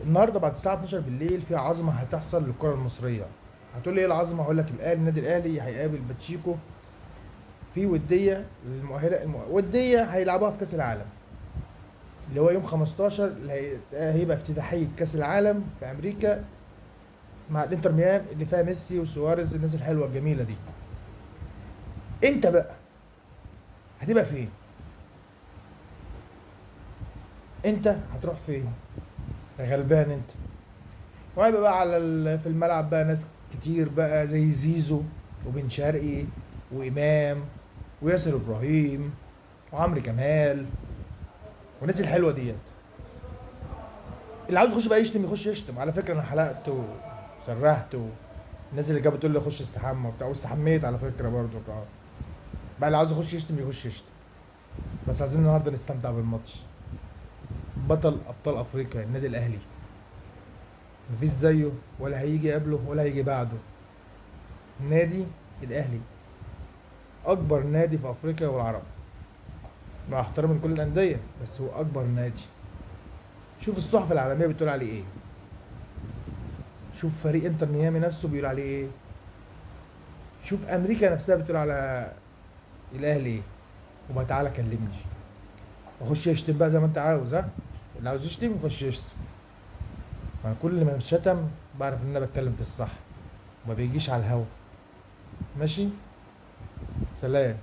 النهارده بعد الساعة 12 بالليل في عظمه هتحصل للكرة المصرية. هتقول لي ايه العظمة؟ هقول لك الاهلي، النادي الاهلي هيقابل باتشيكو في وديه المؤهله، وديه هيلعبوها في كاس العالم اللي هو يوم 15، اللي هيبقى افتتاحيه كاس العالم في امريكا مع الانتر ميامي اللي فيها ميسي وسواريز، الناس الحلوة الجميلة دي. انت بقى هتبقى فين؟ انت هتروح فين؟ يا غلبان انت. وهيبقى بقى على في الملعب بقى ناس كتير بقى زي زيزو وبن شرقي وامام وياسر ابراهيم وعمرو كمال والناس الحلوة ديت. اللي عاوز يخش بقى يشتم يخش يشتم. على فكرة انا حلقت وسرحت والناس اللي كانت بتقول لي خش استحمى وبتاع، واستحميت على فكرة برضو بقى. اللي عاوز يخش يشتم يخش يشتم، بس عايزين النهارده نستمتع بالماتش. بطل ابطال افريقيا النادي الاهلي، مفيش زيه ولا هيجي قبله ولا هيجي بعده. النادي الاهلي اكبر نادي في افريقيا والعرب، مع احترامي لكل الاندية، بس هو اكبر نادي. شوف الصحف العالمية بتقول عليه ايه، شوف فريق انتر ميامي نفسه بيقول عليه ايه، شوف امريكا نفسها بتقول على الاهلي ايه. وما تعالى كلمني وخش يشتم بقى زي ما انت عاوز. ها، اللي عاوز يشتم يخش يشتم. ما كل ما شتم بعرف ان انا بتكلم في الصح وما بيجيش على الهوا. ماشي، سلام.